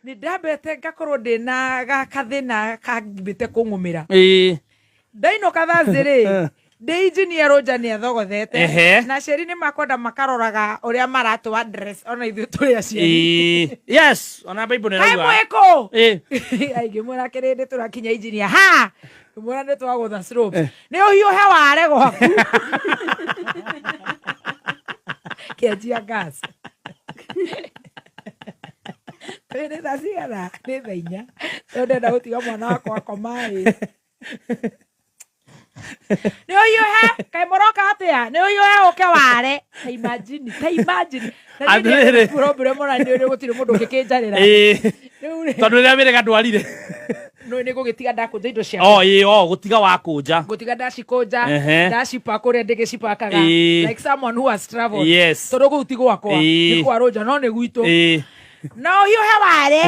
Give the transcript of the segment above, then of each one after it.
Nĩ ndambete ngakorwo ndĩna gakathĩna kambĩte kũng'ũmĩra. Ndainũka Thursday rĩ, ndĩ engineer Rũnja nĩ athogothete. Na aciari nĩ makwenda makaroraga ũrĩa maratũ address ona ithuĩ tũrĩ aciari. Yes, ona Bible nĩ Kaĩ ĩrauga. mwĩ kũ? Ngĩmwĩra kĩrĩndĩ tũrakinya engineer. Ha! Ngĩmwĩra nĩ twagũtha slope. Nĩ ũhiũhe ware gwaku. Kĩanjia gas. Nĩ thaa cigana? Nĩ thaa 4. Rĩu ndĩrenda gũtiga mwana wakwa akoma ĩ. Nĩ ũhiũhe, kaĩ mũroka atĩa? Nĩ ũhiũhe ũke ware. Ta imagine, ta imagine. Na niĩ Atĩrĩrĩ. problem ona nĩ gũtirĩ mũndũ ũngĩkĩnjarĩra. Rĩu rĩ, Tondũ rĩrĩa wĩrĩga ndwarire. Nĩ nĩ gũgĩtiga ndakũnja indo ciakwa. O ĩĩ o gũtiga wakũnja. Ngũtiga ndacikũnja, ndacipaka ũrĩa ndĩgĩcipakaga. Like someone who has traveled. Tondũ kũu ti gwakwa. Nĩ kwa Rũnja no nĩ gwitũ. Na ũhiũhe ware.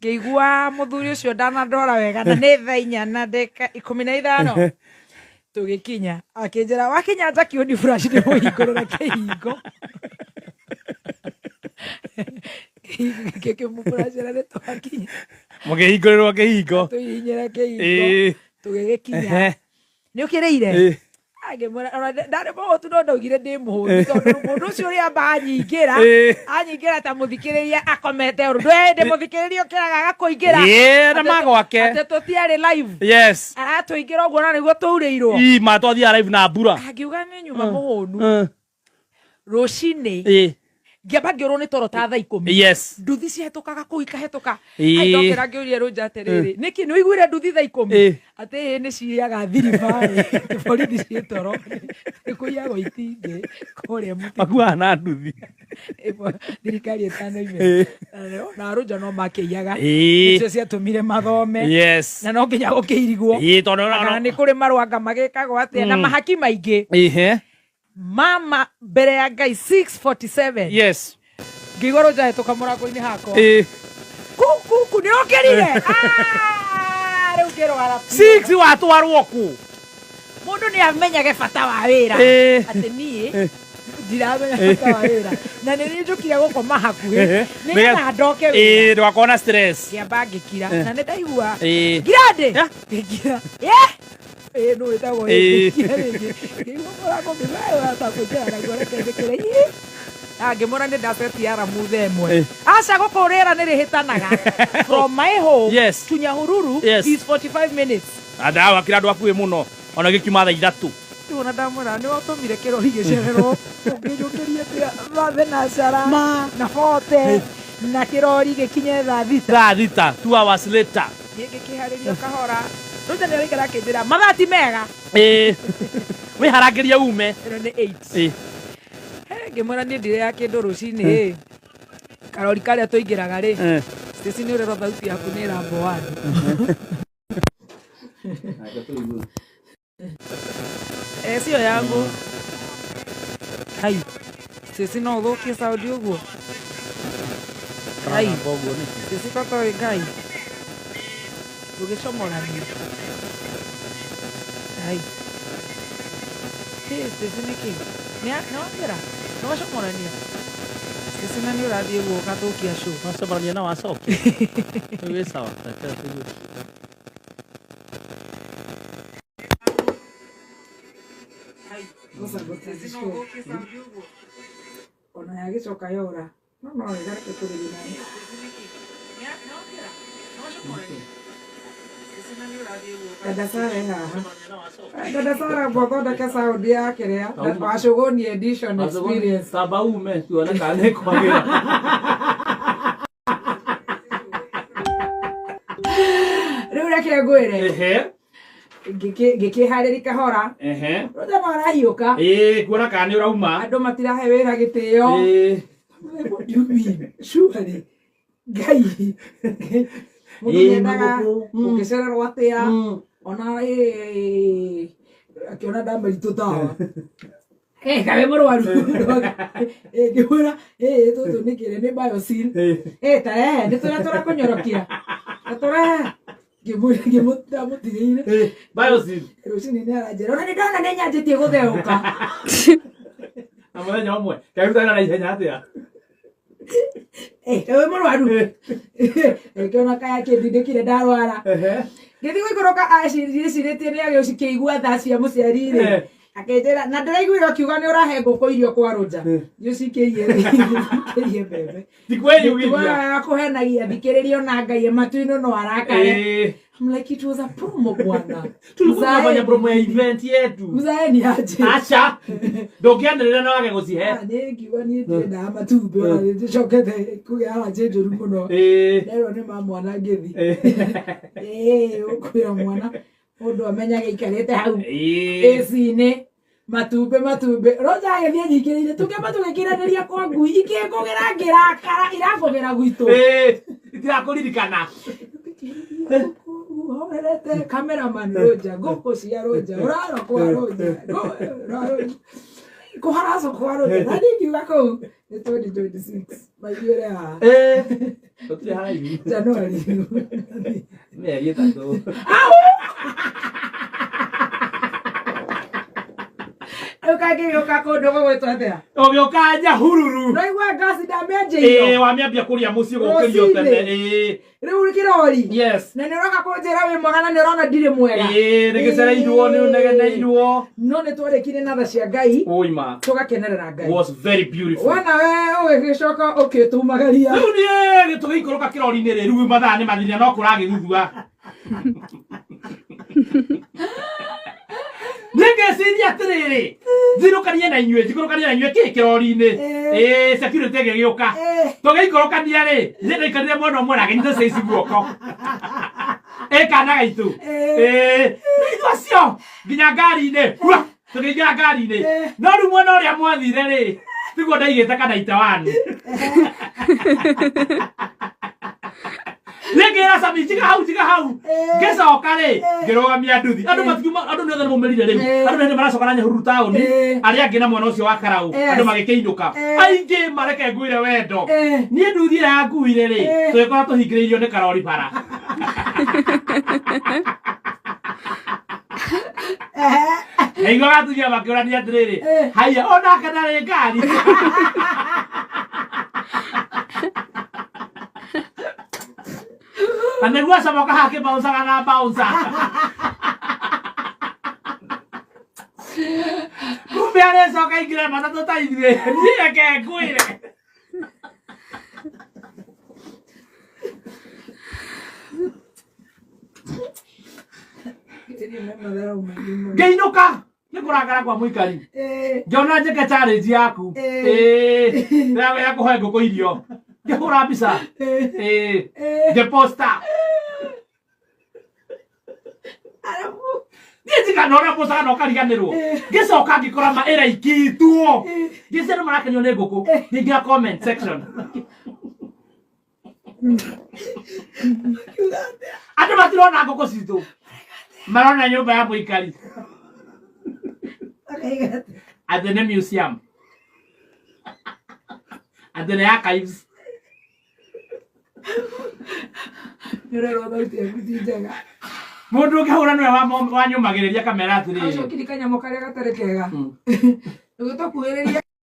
Ngĩigua mũthuri ũcio ndanandwara wega na nĩ thaa 4:15. Tũgĩkinya akĩnjĩra wakinya Jackie ũni flash nĩ mũhingũrĩra kĩhingo. Ngĩkĩmũburacĩra nĩ twakinya. Mũkĩhingũrĩrwo kĩhingo. Tũhihinyĩra kĩhingo. Tũgĩgĩkinya. Nĩ ũkĩrĩire? Ngĩmwĩra ona ndarĩ mũhũtu no ndaugire ndĩ mũhũtu tondũ mũndũ ũcio ũrĩa amba anyingĩra anyingĩra ta mũthikĩrĩria akomete ũndũ ndũĩ hĩndĩ mũthikĩrĩria ũkĩraga agakũingĩra. Na magwake. Atĩ tũtiarĩ live. Aratũingĩra ũguo na nĩguo tũurĩirwo. Ii ma twathiaga live na mbura. Angiuga nĩ nyuma mũhũnu. Rũcinĩ ngĩamba ngĩũrwo nĩ toro ta thaa 10. Nduthi cihetũkaga kũu ikahetũka. Ai ndokĩra ngĩũria Rũnja atĩrĩrĩ, nĩkĩ nĩ ũiguire nduthi thaa 10? Atĩ ĩĩ nĩ ciiyaga thiribarĩ, borithi ciĩ toro nĩ kũiyagwo itingĩ kũrĩa mũtitũ. Makuaga na nduthi. Thirikari ĩtanoimĩra. Na Rũnja no makĩiyaga. Nĩcio ciatũmire mathome. Na no nginya gũkĩirigwo. Tondũ Kana nĩ kũrĩ marũanga magĩkagwo atĩa na mahaki maingĩ. Mama mbere ya Ngai 6:47. Ngĩigua Rũnja ahĩtũka mũrango-inĩ hakwa. Kuku nĩ ũkĩrire. Ah, rĩu ngĩrwara biũ. 6 watwarwo kũ? Mũndũ nĩ amenyage bata wa wĩra. Atĩ niĩ ndiramenya bata wa wĩra. Na nĩ niĩ njũkire gũkoma hakuhĩ nĩgetha ndoke wĩra. Ndũgakorwo na stress. Ngĩamba ngĩkira na nĩ ndaigua. Ngirandĩ. Ngĩkira. Yeah. Ĩĩ nũ wĩtagwo ĩĩ rĩngĩ. Ngĩigua mũrango ngĩigua ũrata kũingĩra naguo reke njĩkĩre ii. Na ngĩmwĩra nĩ ndaceti aramu thaa 1. Aca gũkũ rĩera nĩ rĩhĩtanaga. From my home to Nyahururu is 45 minutes. Na ndawakĩra andũ hakuhĩ mũno ona gĩkiuma thaa 3. Rĩu ona ndamwĩra nĩ watũmire kĩrori gĩcererwo ũngĩnjũkĩria atĩa thaa thenacara na 40 na kĩrori gĩkinye thaa 6. Thaa 6, 2 hours later. Niĩ ngĩkĩharĩrio kahora. Rũnja nĩ araikara akĩnjĩra mathaa ti mega. Wĩharangĩrie ume. Ĩno nĩ 8. Ngĩmwĩra niĩ ndirĩaga kĩndũ rũcinĩ ĩ. Karori karĩa tũingĩraga rĩ. Stacy nĩ ũrerwo thauti yaku nĩ ĩramboa andũ. Eh, sio yangu. Hai. Stacy no ũthũkie saundi ũguo. Hai. Stacy kotoĩ Ngai. Ndũgĩcomoranie. Hai. Hey, Stacy nĩkĩ? Nĩ wagĩra? Nĩ wacomorania? Stacy na nĩ ũrathiĩ ũguo ũgathũkia show. Wacomorania na wacokia. Wĩ sawa. Reke tũigue. Ona yagĩcoka yora no no wega reke tũgerie nayo. Dada Sara e haha. Dada Sara mbothondeke sound ya kĩrĩa Wacũgũni edition experience. Tamba ume tuone kana nĩ kwagĩra. Rĩu reke ngwĩre ngĩkĩharĩri kahora. Rũnja no arahiũka. Ĩĩ, kuona kana nĩ ũrauma. Andũ matirahe wĩra gĩtĩo. What do you mean? Surely. Ngai. Mũndũ nĩendaga gũkĩcererwo atĩa ona akĩona ndamĩritũ tawa. Eh, kawe mũrwaru. Ngĩmwĩra, ĩĩ tũtũ nĩ kĩrĩ nĩ Biosil. Eh, tarehe nĩ tũrĩa tũrakũnyorokia. Tũrehe. Ngĩmwĩra ngĩmũtigĩire. Biosil. Rũcinĩ nĩ aranjĩra, ona nĩ ndona nĩ nyanjĩtie gũtheũka. Na mũthenya ũmwe. Karuta wĩra na ihenya atĩa? Eh, wĩ mũrwaru. Ngĩona kaya kĩndindĩkire ndarwara. Ngĩthiĩ gũikũrũka acirĩtie nĩ agĩcikĩigua tha cia mũciari rĩ. Akĩnjĩra na ndĩraiguire ũkiuga nĩ ũrahe ngũkũ irio kwa Rũnja. Gĩcikĩirie gĩcikĩirie mbembe. Tikwĩyugithia. Gĩtuaga kũhenagia thikĩrĩrio na Ngai matu-inĩ no arakare. I'm like it was a promo bwana. Tulikuwa tunafanya Mzae- promo ya event yetu. Mzae ni aje. Aca. Ndũngĩanĩrĩra na wage gũcihe. Ah, nĩ ngiuga niĩ ndiendaga matumbĩ ona nĩ njĩcokete kũgĩa allergy njũru mũno. Nderwo nĩ ma mwana ngĩthi. Ĩĩ ũkwĩra mwana mũndũ amenyage aikarĩte hau AC-inĩ matumbĩ matumbĩ Roja agĩthiĩ anyingĩrĩire tũkĩamba tũgĩkĩranĩria kwa ngui ikĩngũgĩra ngĩrakara irangũgĩra gwitũ. Itirakũririkana. Horerete cameraman Roja ngũkũ cia Roja ũraro kwa Roja kũharaco kwa Roja na niĩ ngiuga kũu nĩ 2026 maiguĩre haha Tũtirĩ haraihu. January. Mĩeri 3. Rĩu kangĩgĩũka kũndũ gũgwĩtwo atĩa? Ũgĩũka Nyahururu. Ndaigua ngasi ndamĩanjĩirio. Wamĩambia kũrĩa mũciĩ gũkĩrio Rũcinĩ. tene. Rĩu kĩrori. Yes. Na nĩ ũroka kũnjĩra wĩ mwega na nĩ ũrona ndirĩ mwega. Nĩ gĩcereirwo nĩ ũnegeneirwo. No nĩ twarĩkirie na tha cia Ngai Ũima. tũgakenerera Ngai. Was very beautiful. Wona we ũgĩgĩcoka ũkĩtumagaria. Rĩu niĩ tũgĩikũrũka kĩrori-inĩ rĩ rĩu mathaa nĩ mathirire no kũragĩguthua. Niĩ ngĩciria atĩrĩrĩ njirũkanie na inyuĩ njikũrũkanie na inyuĩ kĩ kĩrori-inĩ ĩĩ security ĩgĩgĩũka tũgĩikũrũkania rĩ niĩ ndaikarire mwena ũmwe na ngĩnyita ceici guoko ĩ kana gaitũ ĩĩ ithuĩ acio nginya ngari-inĩ hua tũkĩingĩra ngari-inĩ no rĩu mwena ũrĩa mwathire rĩ tiguo ndaigĩte kana itawani nĩngĩra Sami njiga hau njiga hau ngĩcoka rĩ ngĩrũgamia nduthi andũ matikiuma andũ nĩ othe nĩmaumĩrire rĩu andũ nĩ maracoka na Nyahururu taũni arĩa angĩ na mwana ũcio wa Karau andũ magĩkĩinũka aingĩ mareke ngwĩre wendo niĩ nduthi ĩrĩa yanguire rĩ tũgĩkora tũhingĩrĩirio nĩ karori bara Ndaigua atumia makĩũrania atĩrĩrĩ haiya onake ndarĩ ngari. Na nĩguo acomoka haha kĩbaũcaga na bouncer. Kumbe arĩcoka aingĩre matatũ ta ithuĩ. Niĩ reke ngwĩre. Ngĩinũka nĩ kũrakara kwa mũikari. Ngĩona njĩke challenge yaku. Ĩĩ. Ya kũhe ngũkũ irio. Ngĩhũra mbica. Ĩĩ. Ngĩposta. Niĩ njikana ũrĩa postaga na ũkariganĩrwo. Ngĩcoka ngĩkora ma ĩraikĩtwo. Ngĩcia andũ marakenio nĩ ngũkũ. Ngĩingĩra comment section. Andũ matirona ngũkũ citũ. Marona nyũmba ya mũikari. Atĩ nĩ museum. Atĩ nĩ archives. Nĩ ũrerwo thauti yaku ti njega. Mũndũ ũngĩhũra nĩwe wanyũmagĩrĩria kamera atĩrĩrĩ. Acokirie kanyamũ karĩa gatarĩ kega. Ũgĩtũkuhĩrĩria.